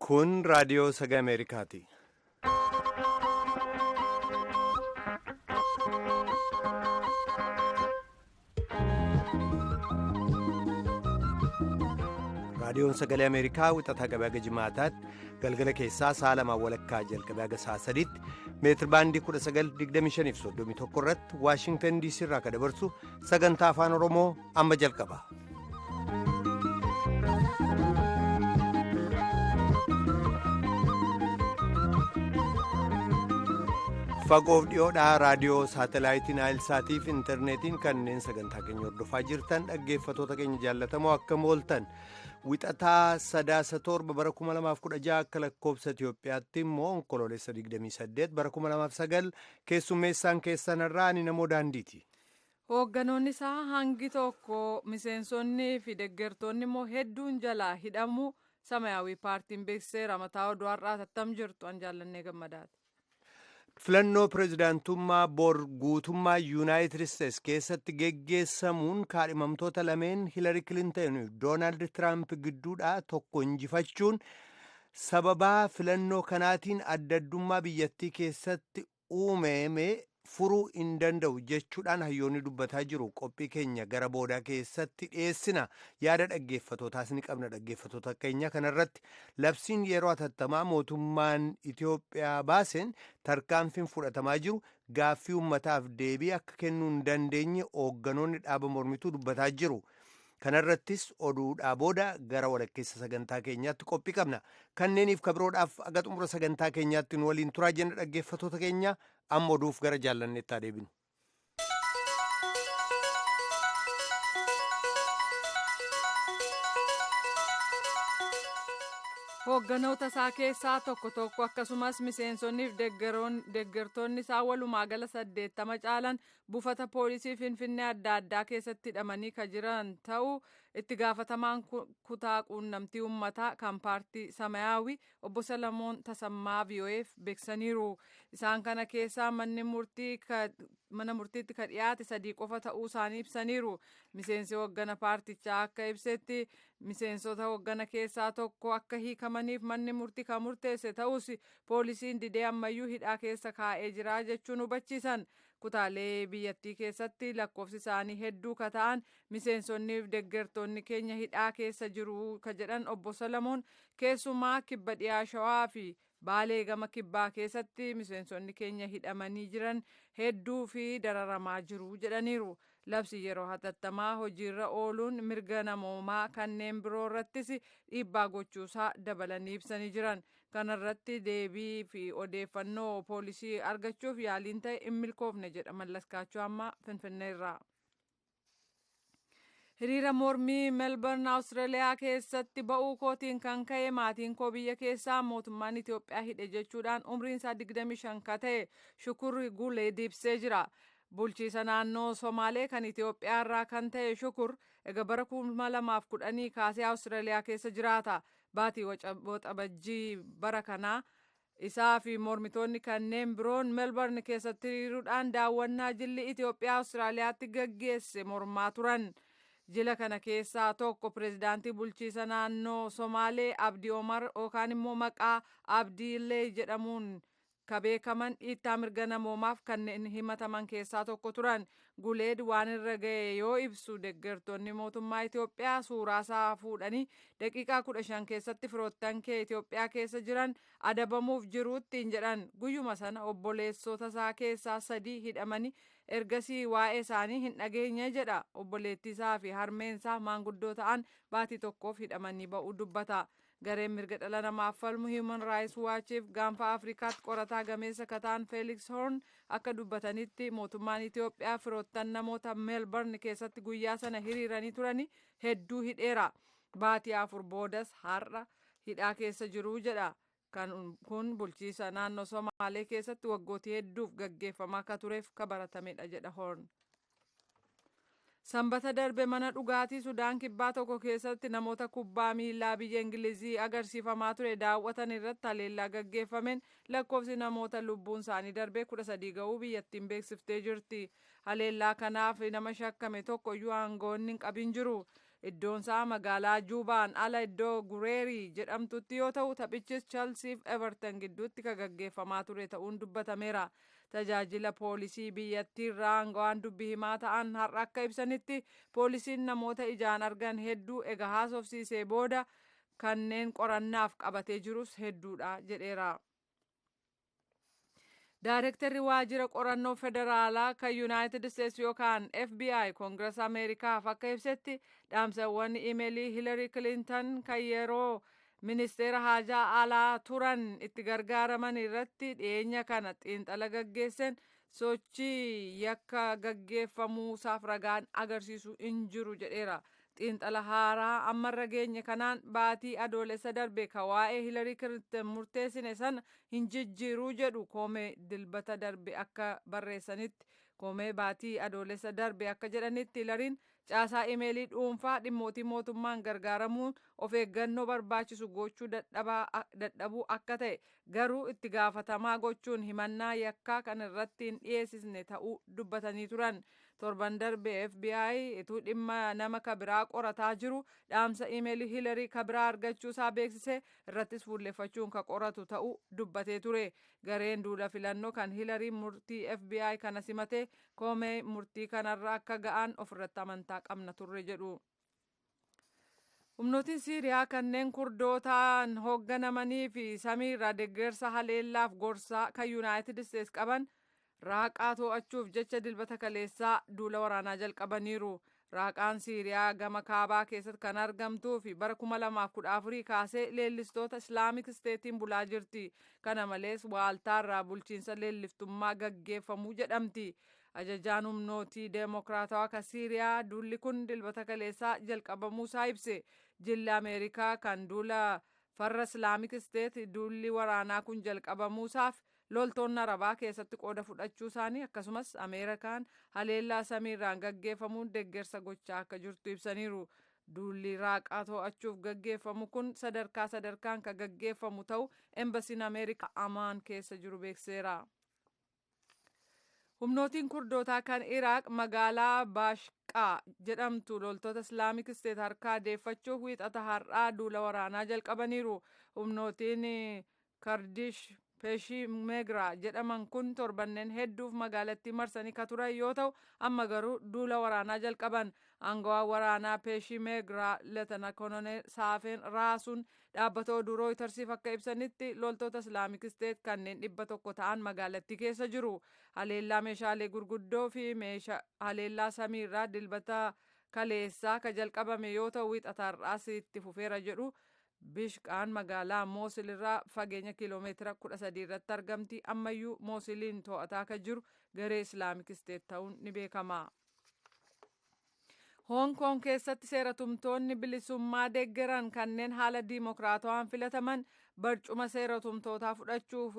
Kun raadiyoo sagalee Ameerikaati. Raadiyoon sagalee Ameerikaa wixataa qabee haga jimaataatti galgala keessaa sa'a lamaan walakkaa jalqabee haga sa'a sadiitti meetir baandii 1925 fi 31 irratti Waashingtan DC irraa kan dabarsu sagantaa afaan Oromoo amma jalqaba. Fagoof dhiyoodhaa raadiyoo saatalaayitiin Naayilsaatii fi intarneetiin kanneen sagantaa keenya hordofaa jirtan dhaggeeffatoota keenya jaallatamoo akkam ooltan wixataa 7 bara 2016 akka lakkoobsa Itiyoophiyaatti immoo onkoloolessa 28 bara 2009 keessummeessaan keessan irraa ani namoo daandiiti. Hoogganoonni isaa hangi tokko miseensonnii fi deeggartoonni immoo hedduun jalaa hidhamu Samayaawii paartiin beeksiseera. Mataa oduu har'aa tattam jirtu an jaallannee gammadaati. Filannoo pirezidaantummaa bor guutummaa Yuunaayitid Isteets keessatti geggeessamuun kaadhimamtoota lameen Hiilari Kilintan fi Doonaald Tiraamp gidduudhaa tokko injifachuun sababaa filannoo kanaatiin adda addummaa biyyattii keessatti uumame furuu hin danda'u jechuudhaan hayyoonni dubbataa jiru. Qophii keenya gara boodaa keessatti dhiyeessina. Yaada dhaggeeffatootaas ni qabna. Dhaggeeffatoota keenya kanarratti labsiin yeroo hatattamaa mootummaan Itiyoophiyaa baaseen tarkaanfiin fudhatamaa jiru gaaffii uummataaf deebii akka kennuu hin dandeenye hoogganoonni dhaaba mormituu dubbataa jiru. Kanarrattis oduudhaa booda gara walakkeessa sagantaa keenyaatti qophii qabna. Kanneeniif kabiroodhaaf aga xumura sagantaa keenyaatti nu waliin turaa jenna dhaggeeffatoota keenya amma oduuf gara jaallanneetti adeeminu. Hoogganoota isaa keessaa tokko tokko akkasumas miseensonnii fi deeggartoonni isaa walumaa gala 80 caalan buufata poolisii Finfinnee adda addaa keessatti hidhamanii kan jiran ta'uu itti gaafatamaan kutaa quunnamtii uummataa kan paartii Samayaawii obbo Salamoon Tasammaa VOA'f beeksisaniiru. Isaan kana keessaa manni murtii mana murtiitti kan dhiyaate sadii qofa ta'uu isaanii ibsaniiru. Miseensi hooggana paartichaa akka ibsetti miseensota hooggana keessaa tokko akka hiikamaniif manni murtii kan murteesse ta'us poolisiin didee ammayyuu hidhaa keessa kaa'ee jira jechuun hubachiisan. Kutaalee biyyattii keessatti lakkoofsi isaanii hedduu ka ta'an miseensonnii fi deeggartoonni keenya hidhaa keessa jiru ka jedhan obbo Salamoon keessumaa kibba dhiyaa shawaa fi Baalee gama kibbaa keessatti miseensonni keenya hidhamanii jiran hedduu fi dararamaa jiru jedhaniiru. Labsi yeroo hatattamaa hojiirra ooluun mirga namoomaa kanneen biroo irrattis dhiibbaa gochuusaa dabalanii ibsanii jiran. Kanarratti deebii fi odeeffannoo poolisii argachuuf yaaliin ta'e hin milkoofne jedha Mallas Kaachoo ammaa Finfinneerraa. Hiriira mormii Melbourne Awustiraaliyaa keessatti ba'uu kootiin kan ka'e maatiin koo biyya keessaa mootummaan Itiyoophiyaa hidhe jechuudhaan umriin isaa 25 ka ta'e Shukur Gulee ibsee jira. Bulchiisa naannoo Somaalee kan Itiyoophiyaa irraa kan ta'e Shukur egaa bara 2010 kaasee Awustiraaliyaa keessa jiraata. Baatii Waxabajjii bara kanaa isaa fi mormitoonni kanneen biroon Melbourne keessatti hiriiruudhaan daawwannaa jilli Itiyoophiyaa Awustiraaliyaatti gaggeesse mormaa turan. Jila kana keessaa tokko pirezidaantii bulchiisa naannoo Somaalee Abdii Omar yookaan immoo maqaa Abdiilee jedhamuun ka beekaman dhiittaa mirga namoomaaf kanneen himataman keessaa tokko turan. Guleed waan irra ga'e yoo ibsu deeggartoonni mootummaa Itiyoophiyaa suuraa isaa fuudhanii daqiiqaa 15 keessatti firoottan kee Itiyoophiyaa keessa jiran adabamuuf jiruuttiin jedhan. Guyyuma sana obboleessota isaa keessaa sadii hidhamanii ergasii waa'ee isaanii hin dhageenye jedha. Obboleettii isaa fi harmeen isaa maanguddoo ta'an baatii tokkoof hidhamanii ba'uu dubbata. Gareen mirga dhala namaaf falmu Human Rights Watchiif gaanfa Afrikaatti qorataa gameessa kataan Felix Horn akka dubbatanitti mootummaan Itiyoophiyaa firoottan namoota Melbourne keessatti guyyaa sana hiriiranii turanii hedduu hidheera. Baatii afur boodas har'a hidhaa keessa jiru jedha. Kan kun bulchiisa naannoo Somaalee keessatti waggootii hedduuf gaggeeffamaa akka tureef ka baratamedha jedha Horn. Sanbata darbe mana dhugaatii Sudaan kibbaa tokko keessatti namoota kubbaa miilaa biyya Ingilizii agarsiifamaa ture daawwatan irratti haleellaa gaggeeffameen lakkoofsi namoota lubbuun isaanii darbee 13 ga'uu biyyattiin beeksiftee jirti. Haleellaa kanaaf nama shakkame tokko iyyuu aangoonni hin qabin jiru. Iddoonsaa magaalaa Juubaan ala iddoo Gureerii jedhamtutti yoo ta'u, taphichis Chelsiif Everton gidduutti kan gaggeeffamaa ture ta'uun dubbatameera. Tajaajila poolisii biyyattiirraa aangawaan dubbii himaa ta'an har'a akka ibsanitti, poolisiin namoota ijaan argan hedduu ega haasofsiisee booda kanneen qorannaaf qabatee jirus hedduudha jedheera. Daarektarri waajjira qorannoo federaalaa kan Yuunaayitid Isteetsi yookaan FBI Koongirasa Ameerikaaf akka ibsetti, dhaamsawwan imeelii Hiilari Kilintan kan yeroo ministeera haajaa alaa turan itti gargaaraman irratti dhiyeenya kana xiinxala gaggeessan sochii yakka gaggeeffamuusaaf ragaan agarsiisu hin jiru jedheera. Xiinxala haaraa ammarra geenye kanaan baatii Adoolessa darbe ka waa'ee Hilarii Kilintan murteessine sana hin jijjiiruu jedhu Koomee dilbata darbe akka barreessanitti. Koomee baatii Adoolessa darbe akka jedhanitti, Hilariin caasaa imeelii dhuunfaa dhimmootii mootummaan gargaaramuun of eeggannoo barbaachisu gochuu dadhabuu akka ta'e, garuu itti gaafatamaa gochuun himannaa yakkaa kan irratti hin dhiyeessisne ta'uu dubbatanii turan. Torban darbe FBI ituu dhimma nama kabiraa qorataa jiru dhaamsa imeelii Hilarii kabiraa argachuusaa beeksise irrattis fuulleeffachuun ka qoratu ta'uu dubbatee ture. Gareen duula filannoo kan Hilarii murtii FBI kana simate. Koomee murtii kanarra akka ga'an ofirratti amantaa qabna turre jedhu. Humnootiin Siiriyaa kanneen Kurdootaan hoogganamanii fi samiirraa deeggarsa haleellaaf gorsaa kan Yuunaayitid Isteetsi qaban Raaqaa to'achuuf jecha dilbata kaleessaa duula waraanaa jalqabaniiru. Raaqaan Siiriyaa gama kaabaa keessatti kan argamtuu fi bara 2014 kaasee leellistoota Islaamik Isteetiin bulaa jirti. Kana malees waaltaarraa bulchiinsa leelliftummaa gaggeeffamuu jedhamti. Ajajaan humnootii Deemokiraatawaa kan Siiriyaa duulli kun dilbata kaleessaa jalqabamuusaa ibse. Jilli Ameerikaa kan duula farra Islaamik Isteet duulli waraanaa kun jalqabamuusaaf loltoonni Arabaa keessatti qooda fudhachuu isaanii, akkasumas Ameerikaan haleellaa samiirraan gaggeeffamuun deeggarsa gochaa akka jirtu ibsaniiru. Duulli Raaqaa to'achuuf gaggeeffamu kun sadarkaa sadarkaan kan gaggeeffamu ta'u embasiin Ameerikaa Amaan keessa jiru beekseera. Humnootiin Kurdootaa kan Iraaq magaalaa Baashqaa jedhamtu loltoota Islaamik Isteet harkaa deeffachuuf wiixata har'aa duula waraanaa jalqabaniiru. Humnootiin Kardish Peeshimeegraa jedhaman kun torbanneen hedduuf magaalattii marsanii ka turan yoo ta'u, amma garuu duula waraanaa jalqaban. Aangawaan waraanaa Peeshimeegraa Leetana Koloneel Saafeen Raasuun dhaabbata oduu Rooyitersiif akka ibsanitti, loltoota Islaamik Isteet kanneen 100 ta'an magaalattii keessa jiru. Haleellaa meeshaalee gurguddoo fi haleellaa samiirraa dilbata kaleessaa ka jalqabame yoo ta'u, wiixata har'aas itti fufeera jedhu. Bishqaan magaalaa Moosil irraa fageenya kiiloomeetira 13 irratti argamti. Ammayyuu Moosiliin to'ataa kan jiru garee Islaamik Isteet ta'uun ni beekama. Hoong Koong keessatti seeratumtoonni bilisummaa deeggaran kanneen haala diimokiraatawaan filataman barcuma seeratumtootaa fudhachuuf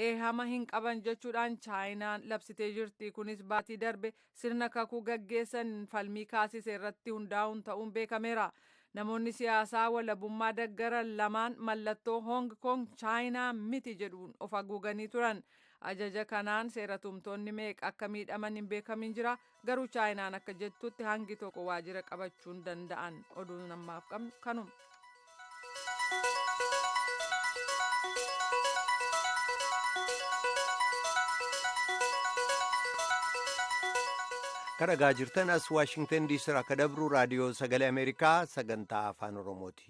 eehama hin qaban jechuudhaan Chaayinaan labsitee jirti. Kunis baatii darbe sirna kakuu gaggeessan falmii kaasise irratti hundaa'uun ta'uun beekameera. Namoonni siyaasaa walabummaa deggaran lamaan mallattoo Hoong Koong Chaayinaa miti jedhuun of haguuganii turan. Ajaja kanaan seeratumtoonni meeqa akka miidhaman hin beekamin jira. Garuu Chaayinaan akka jettutti hangi tokko waajjira qabachuun danda'an. Oduun ammaaf qabnu kanuma. Kan dhagaa jirtan as Waashingtan Diisii irraa akka dabru Raadiyoo Sagalee Ameerikaa sagantaa Afaan Oromooti.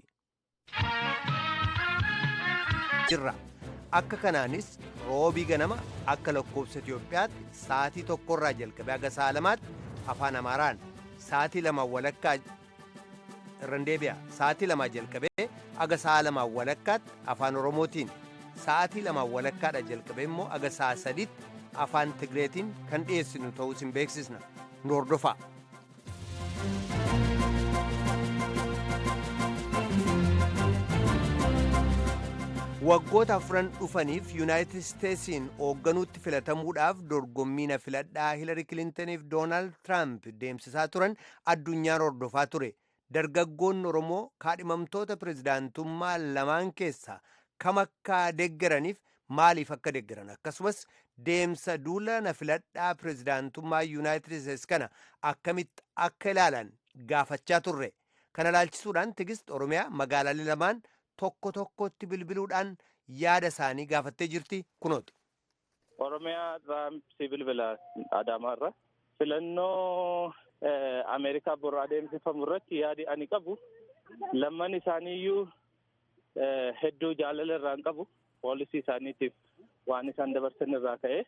Jirra. Akka kanaanis roobii ganama akka lakkoofsa Itiyoophiyaatti sa'aatii 1rraa jalqabee haga sa'a 2tti afaan Amaaraan, sa'aatii 2 walakkaa irran deebi'a, sa'aatii 2 jalqabee haga sa'a 2 walakkaatti afaan Oromootiin, sa'aatii 2 walakkaadha jalqabee immoo haga sa'a 3tti afaan Tigreetiin kan dhiyeessinu ta'uu isin beeksisna. Nu hordofaa. Waggoota afran dhufaniif Yuunaayitid Isteetsiin hoogganuutti filatamuudhaaf dorgommii na filadhaa Hilari Kilintaniif Doonaald Tiraamp deemsisaa turan addunyaan hordofaa ture. Dargaggoonni Oromoo kaadhimamtoota pirezidaantummaa lamaan keessaa kam akka deeggaraniif maaliif akka deeggaran, akkasumas deemsa duula na filadhaa pirezidaantummaa Yuunaayitid Isteets kana akkamitti akka ilaalan gaafachaa turre. Kana ilaalchisuudhaan Tigist Oromiyaa magaalaalee lamaan tokko tokkotti bilbiluudhaan yaada isaanii gaafattee jirti kunooti. Oromiyaa Raamsii bilbila Adaamaarra filannoo Ameerikaa bor adeemsifamu irratti yaadi ani qabu lamman isaaniiyyuu hedduu jaalala irraa hin qabu poolisii isaaniitiif waan isaan dabarsan irraa ka'e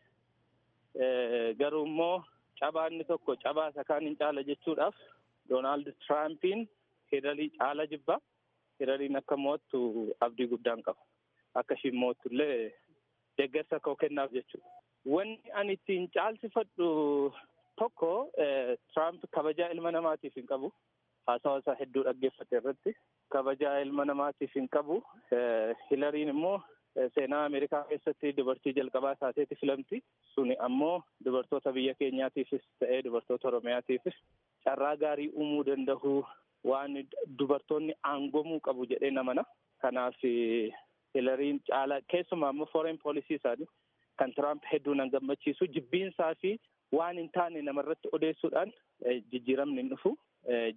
garuu immoo cabaanni tokko cabaa isa kaan hin caala jechuudhaaf Doonaald Tiraampiin Hilarii caala jibba. Hilariin akka mo'attu abdii guddaan qaba. Akka ishiin mo'attu illee deeggarsa koo kennaaf jechuudha. Wanni ani ittiin caalsifadhu tokko Tiraamp kabajaa ilma namaatiif hin qabu. Haasawa isaa hedduu dhaggeeffate irratti kabajaa ilma namaatiif hin qabu. Hilariin immoo seenaa Ameerikaa keessatti dubartii jalqabaa taateeti filamti. Suni ammoo dubartoota biyya keenyaatiifis ta'ee dubartoota Oromiyaatiifis carraa gaarii uumuu danda'u waan dubartoonni aangomuu qabu jedhee namana. Kanaaf Hilariin caala keessumaa immoo foreign policy isaanii kan Tiraamp hedduu nan gammachiisu jibbiinsaa fi waan hin taane namarratti odeessuudhaan jijjiiramni hin dhufu.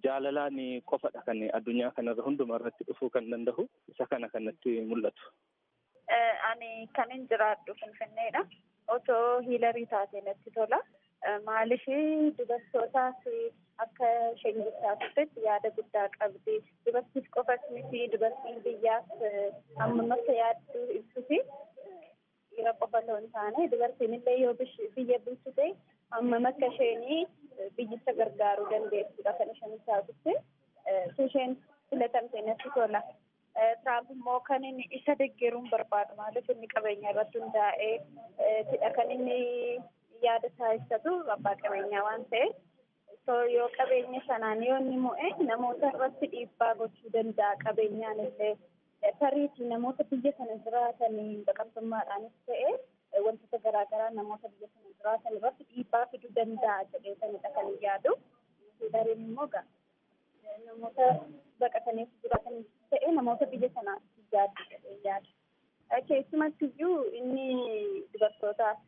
Jaalalaan qofadha kan addunyaa kanarra hunduma irratti dhufuu kan danda'u isa kana kanatti mul'atu. Ani kanin jiraadhu Finfinneedha. Otoo Hiilarii taate natti tola. Maaliif dubartootaaf akka isheen jechaa turtetti yaada guddaa qabdi. Dubartiif qofas miti dubartiin biyyaaf hammam akka yaaddu ibsuti. Dhiira qofa osoo hin taane dubartiin illee yoo biyya bulchite hammam akka isheen biyyicha gargaaruu dandeessudha kan isheen ibsaa turte. Isheen filatamte natti tola. Tiraamp immoo kan inni isa deeggaruun barbaadu maaliif inni qabeenya irratti hundaa'ee tidha kan inni yaada isaa ibsatu abbaa qabeenyaa waan ta'eef yoo qabeenya sanaan yoo inni mo'e namoota irratti dhiibbaa gochuu danda'a qabeenyaan illee tariitii namoota biyya sana jiraatan baqattummaadhaanis ta'e wantoota garaagaraa namoota biyya sana jiraatan irratti dhiibbaa fiduu danda'a jedhee sanidha kan yaadu. Hilariin immoo namoota baqatanii jiraatan ta'e namoota biyya sanaaf yaadu jedhee yaada. Keessumatti iyyuu inni dubartootaaf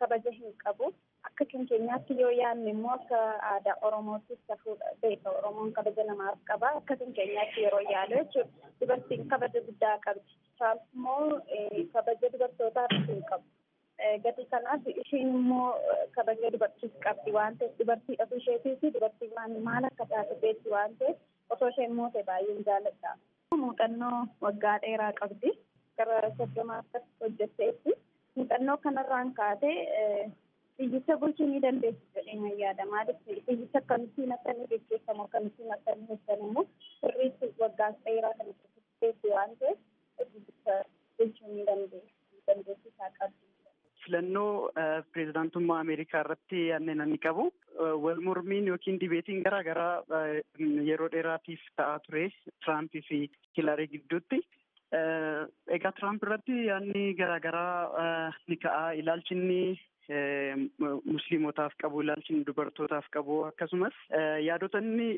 kabaja hin qabu. Akka kan keenyaatti yoo yaadne immoo akka aadaa Oromootti safuudha beeka. Oromoon kabaja namaaf qaba. Akka kan keenyaatti yeroo yaalu jechuudha. Dubartiin kabaja guddaa qabdi. Tiraamp immoo kabaja dubartootaaf hin qabu. Gati kanaaf ishiin immoo kabaja dubartiif qabdi waan ta'eef dubartii ofii isheetiif dubartii waan maal akka taate beekti waan ta'eef osoo isheen moote baay'een jaalladha. Muuxannoo waggaa dheeraa qabdi. Gara 30 akkas hojjetteetti. Muuxannoo kanarraan kaatee biyyicha bulchuu ni dandeessi jedhee nan yaada. Maaliif biyyicha akkamittiin akka inni gaggeeffamu akkamittiin akka inni hojjetamu sirriitti waggaa dheeraa kana keessatti beekti waan ta'eef biyyicha bulchuu ni dandeessi. Dandeettii isaa qabdi. Filannoo pireezidaantummaa Ameerikaa irratti yaadni namni qabu wal mormiin yookiin dibeetiin garaa garaa yeroo dheeraatiif ta'aa ture Tiraampii fi Hilarii gidduutti. Egaa Tiraamp irratti yaadni garaa garaa ni ka'a. Ilaalchi inni musliimotaaf qabu, ilaalchi inni dubartootaaf qabu akkasumas yaadota inni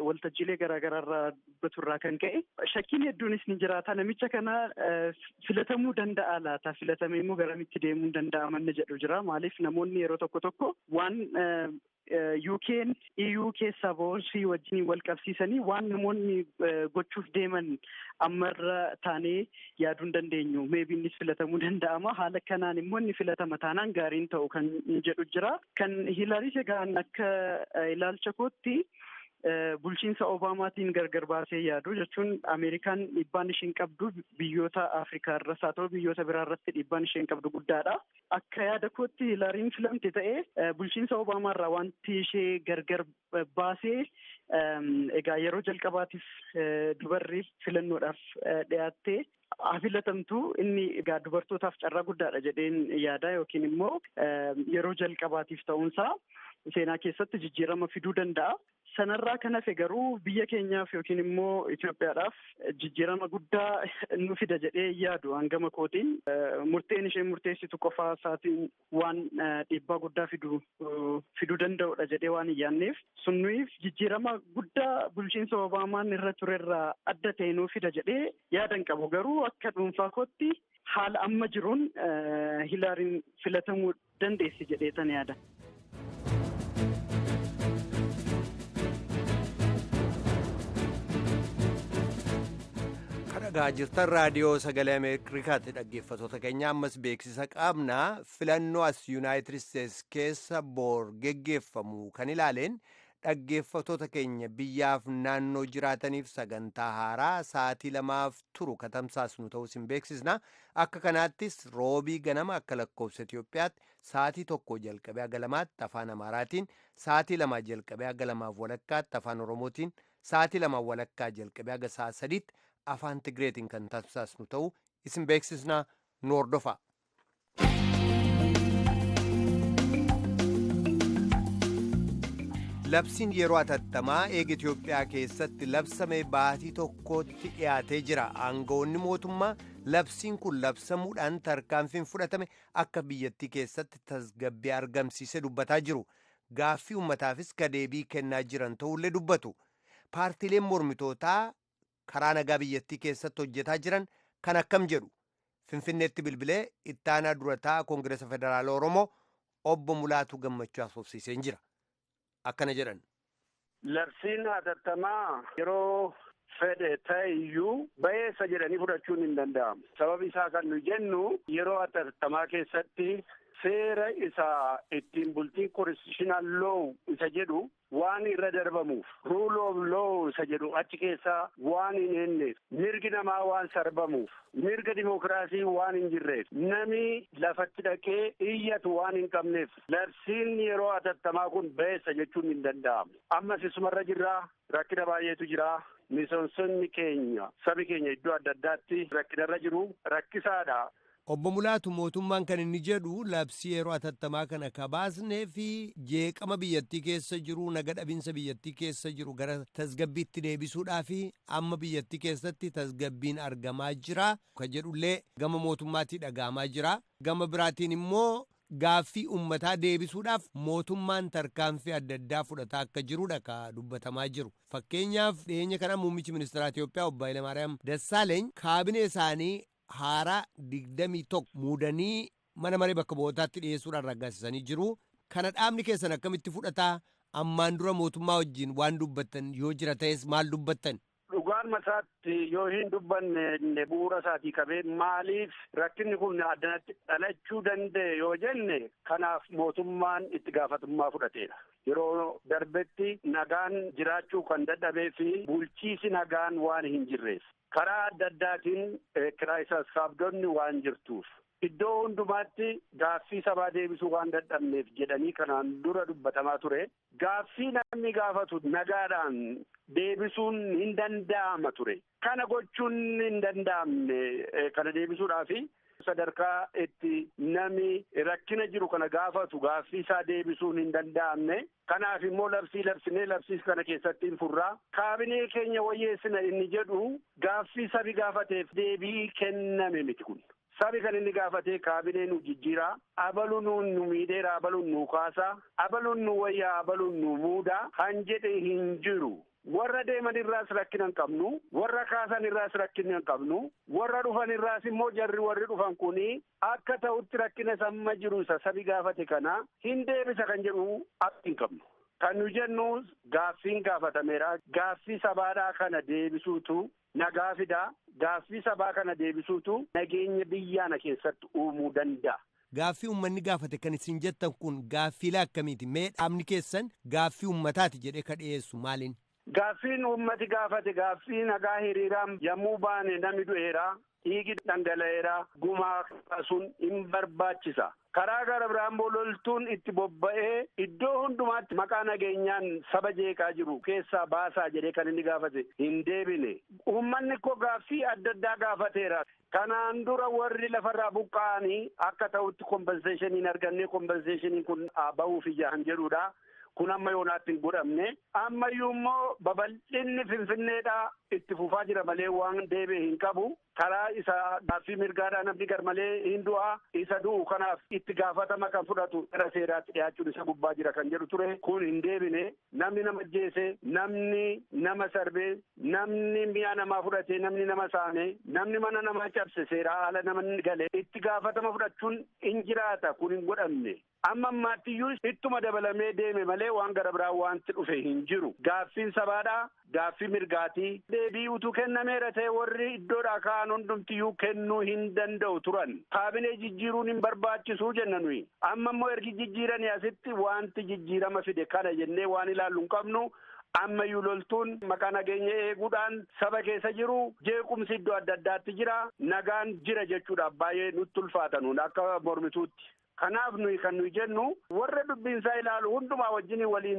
waltajjiilee garaa garaa irraa dubbatu irraa kan ka'e shakkiin hedduunis ni jiraata. Namicha kana filatamuu danda'a laata? Filatamee immoo garamitti deemuu danda'a manni jedhu jira. Maaliif namoonni yeroo tokko tokko waan UK'n EU keessaa ba'uusii wajjin wal qabsiisanii waan namoonni gochuuf deeman ammarra taanee yaaduu hin dandeenyu. Meebii innis filatamuu danda'ama. Haala kanaan immoo inni filatama taanaan gaariin ta'u kan jedhu jira. Kan Hiilariis egaan akka ilaalcha kootti bulchiinsa Obaamaatiin gargar baasee yaadu jechuun Ameerikaan dhiibbaan isheen qabdu biyyoota Afrikaa irras haa ta'u biyyoota biraa irratti dhiibbaan isheen qabdu guddaadha. Akka yaada kootti Hiilariin filamte ta'ee bulchiinsa Obaamaa irraa wanti ishee gargar baasee egaa yeroo jalqabaatiif dubarri filannoodhaaf dhiyaattee haa filatamtu inni egaa dubartootaaf carraa guddaadha jedheen yaada yookiin immoo yeroo jalqabaatiif ta'uunsaa seenaa keessatti jijjiirama fiduu danda'a. Sanarraa kan hafe garuu biyya keenyaaf yookiin immoo Itoophiyaadhaaf jijjiirama guddaa nu fida jedhee yaadu hangama kootiin murteen isheen murteessitu qofaa isaatiin waan dhiibbaa guddaa fiduu danda'udha jedhee waan hin yaadneef sun nuyiif jijjiirama guddaa bulchiinsa Obaamaan irra turerraa adda ta'e nuu fida jedhee yaadan qabu. Garuu akka dhuunfaa kootti haala amma jiruun Hilaariin filatamuu dandeessi jedhee tan yaada. Dhaggeeffataa jirtan raadiyoo sagalee Ameerikaatti. Dhaggeeffatoota keenya, ammas beeksisa qabna. Filannoo as Yuunaayitid Isteets keessa boor geggeeffamu kan ilaaleen dhaggeeffatoota keenya biyyaaf naannoo jiraataniif sagantaa haaraa sa'aatii 2f turu katamsaasnu ta'uu isin beeksisna. Akka kanaattis roobii ganama akka lakkoofsa Itiyoophiyaatti sa'aatii 1 jalqabee haga 2tti afaan Amaaraatiin, sa'aatii 2 jalqabee haga 2:30tti afaan Oromootiin, sa'aatii 2:30 jalqabee haga sa'a 3tti afaan Tigreetiin kan tamsaasnu ta'uu isin beeksisna, nu hordofa. Labsiin yeroo atattamaa eega Itiyoophiyaa keessatti labsame baatii tokkotti dhiyaatee jira. Aangawoonni mootummaa labsiin kun labsamuudhaan tarkaanfiin fudhatame akka biyyattii keessatti tasgabbii argamsiise dubbataa jiru. Gaaffii uummataafis kadeebii kennaa jiran ta'ullee dubbatu. Paartiileen mormitootaa karaa nagaa biyyattii keessatti hojjetaa jiran kan akkam jedhu? Finfinneetti bilbilee ittaanaa durataa Koongireesa Federaala Oromoo obbo Mulaatuu Gammachuu haasofsiiseen jira. Akkana jedhan. Labsiin hatattamaa yeroo fedhe ta'e iyyuu ba'eessa jedhanii fudhachuun hin danda'amu. Sababi isaa kan nu jennu, yeroo hatattamaa keessatti seera isa ittiin bultiin constitutional law isa jedhu waan irra darbamuuf, rule of law isa jedhu achi keessaa waan hin eenneef, mirgi namaa waan sarbamuuf, mirga dimookiraasii waan hin jirreef, nami lafatti dhaqee iyyatu waan hin qabneef, labsiin yeroo hatattamaa kun ba'eessa jechuun hin danda'amu. Ammas isumarra jirraa, rakkina baay'eetu jira. Miseensonni keenya, sabi keenya iddoo adda addaatti rakkinarra jiru, rakkisaadha. Obbo Mulaatu, mootummaan kan inni jedhu labsii yeroo atattamaa kana kabaasnee fi jeeqama biyyattii keessa jiru, naga dhabinsa biyyattii keessa jiru gara tasgabbiitti deebisuudhaa fi amma biyyattii keessatti tasgabbiin argamaa jira kan jedhullee gama mootummaatii dhaga'amaa jira. Gama biraatiin immoo gaaffii uummataa deebisuudhaaf mootummaan tarkaanfii adda addaa fudhataa akka jirudha ka dubbatamaa jiru. Fakkeenyaaf, dhiyeenya kana muummichi ministeera Itiyoophiyaa obbo Hayilamaariyaam Dassaaleeny kaabinee isaanii haaraa 21 muudanii mana maree bakka bu'ootaatti dhiyeessuudhaan raggaasisanii jiru. Kana dhaabni keessan akkamitti fudhataa? Ammaan dura mootummaa wajjin waan dubbattan yoo jira ta'es maal dubbattan? Dhugaan masaatti yoo hin dubbanne, bu'uura isaatii qabee maaliif rakkinni kun addanatti dhalachuu danda'e yoo jenne, kanaaf mootummaan itti gaafatamummaa fudhateera. Yeroo darbetti nagaan jiraachuu kan dadhabee fi bulchiisi nagaan waan hin jirreef, karaa adda addaatiin kiraay sassaabdonni waan jirtuuf, iddoo hundumaatti gaaffii sabaa deebisuu waan dadhabneef jedhanii kanaan dura dubbatamaa ture. Gaaffii namni gaafatu nagaadhaan deebisuun hin danda'ama ture. Kana gochuun hin danda'amne. Kana deebisuudhaafi sadarkaa itti nami rakkina jiru kana gaafatu gaaffii isaa deebisuun hin danda'amne. Kanaaf immoo labsii labsinee labsii kana keessatti hin furraa. Kaabinee keenya wayyeessina inni jedhu gaaffii sabi gaafateef deebii kenname miti kun. Sabi kan inni gaafatee kaabinee nu jijjiiraa, abaluun nu miidheera, abaluun nu kaasaa, abaluun nu wayyaa, abaluun nu muudaa han jedhe hin jiru. Warra deeman irraas rakkina hin qabnu, warra kaasan irraas rakkina hin qabnu, warra dhufan irraas immoo jarri warri dhufan kuni akka ta'utti rakkina samma jiru isa sabi gaafate kana hin deebisa kan jedhu abdii hin qabnu. Kan nu jennu gaaffiin gaafatameera. Gaaffii sabaadhaa kana deebisuutu nagaa fidaa. Gaaffii sabaa kana deebisuutu nageenya biyyaana keessatti uumuu danda'a. Gaaffii uummanni gaafate kan isin jettan kun gaaffiilee akkamiiti? Mee dhaabni keessan gaaffii uummataati jedhee ka dhiyeessu maaliin? Gaaffiin uummati gaafate gaaffii nagaa hiriiraan yommuu baane namni du'eera, dhiigi dhangala'eera, gumaa kaasuun hin barbaachisa. Karaa gara biraan immoo loltuun itti bobba'ee iddoo hundumaatti maqaa nageenyaan saba jeeqaa jiru keessaa baasaa jedhee kan inni gaafate hin deebine. Uummanni koo gaaffii adda addaa gaafateera. Kanaan dura warri lafarraa buqqa'anii akka ta'utti compensation hin arganne, compensation kun bahuuf ijaan jedhudha. Kun amma yoonaatti hin godhamne. Ammayyuu immoo babal'inni Finfinneedhaa itti fufaa jira malee waan deebi'e hin qabu. Karaa isa gaaffii mirgaadhaa namni gar malee hin du'a. Isa du'u kanaaf itti gaafatama kan fudhatu gara seeraatti dhiyaachuun isa gubbaa jira kan jedhu ture. Kun hin deebine. Namni Namni nama ajjeese, namni nama sarbe, namni mi'a namaa fudhate, namni nama saame, namni mana namaa cabse, seeraa ala nama gale itti gaafatama fudhachuun hin jiraata. Kun hin godhamne. Amma ammaattiyyuu ittuma dabalamee deeme malee waan gara biraa wanti dhufe hin jiru. Gaaffiin sabaadhaa, gaaffii mirgaatii. Deebii utuu kennameera ta'e warri iddoodhaa ka'an hundumtiyyuu kennuu hin danda'u turan. Kaabinee jijjiiruun hin barbaachisuu jenna nuyi. Amma immoo ergi jijjiiranii asitti wanti jijjiirama fide kana jennee waan ilaallu hin qabnu. Ammayyuu loltuun maqaa nageenya eeguudhaan saba keessa jiru, jeequmsi iddoo adda addaatti jira, nagaan jira jechuudhaaf baay'ee nutti ulfaata nuun akka mormituutti. Kanaaf nuyi kan nuyi jennu warra dubbiinsaa ilaalu hundumaa wajjin waliin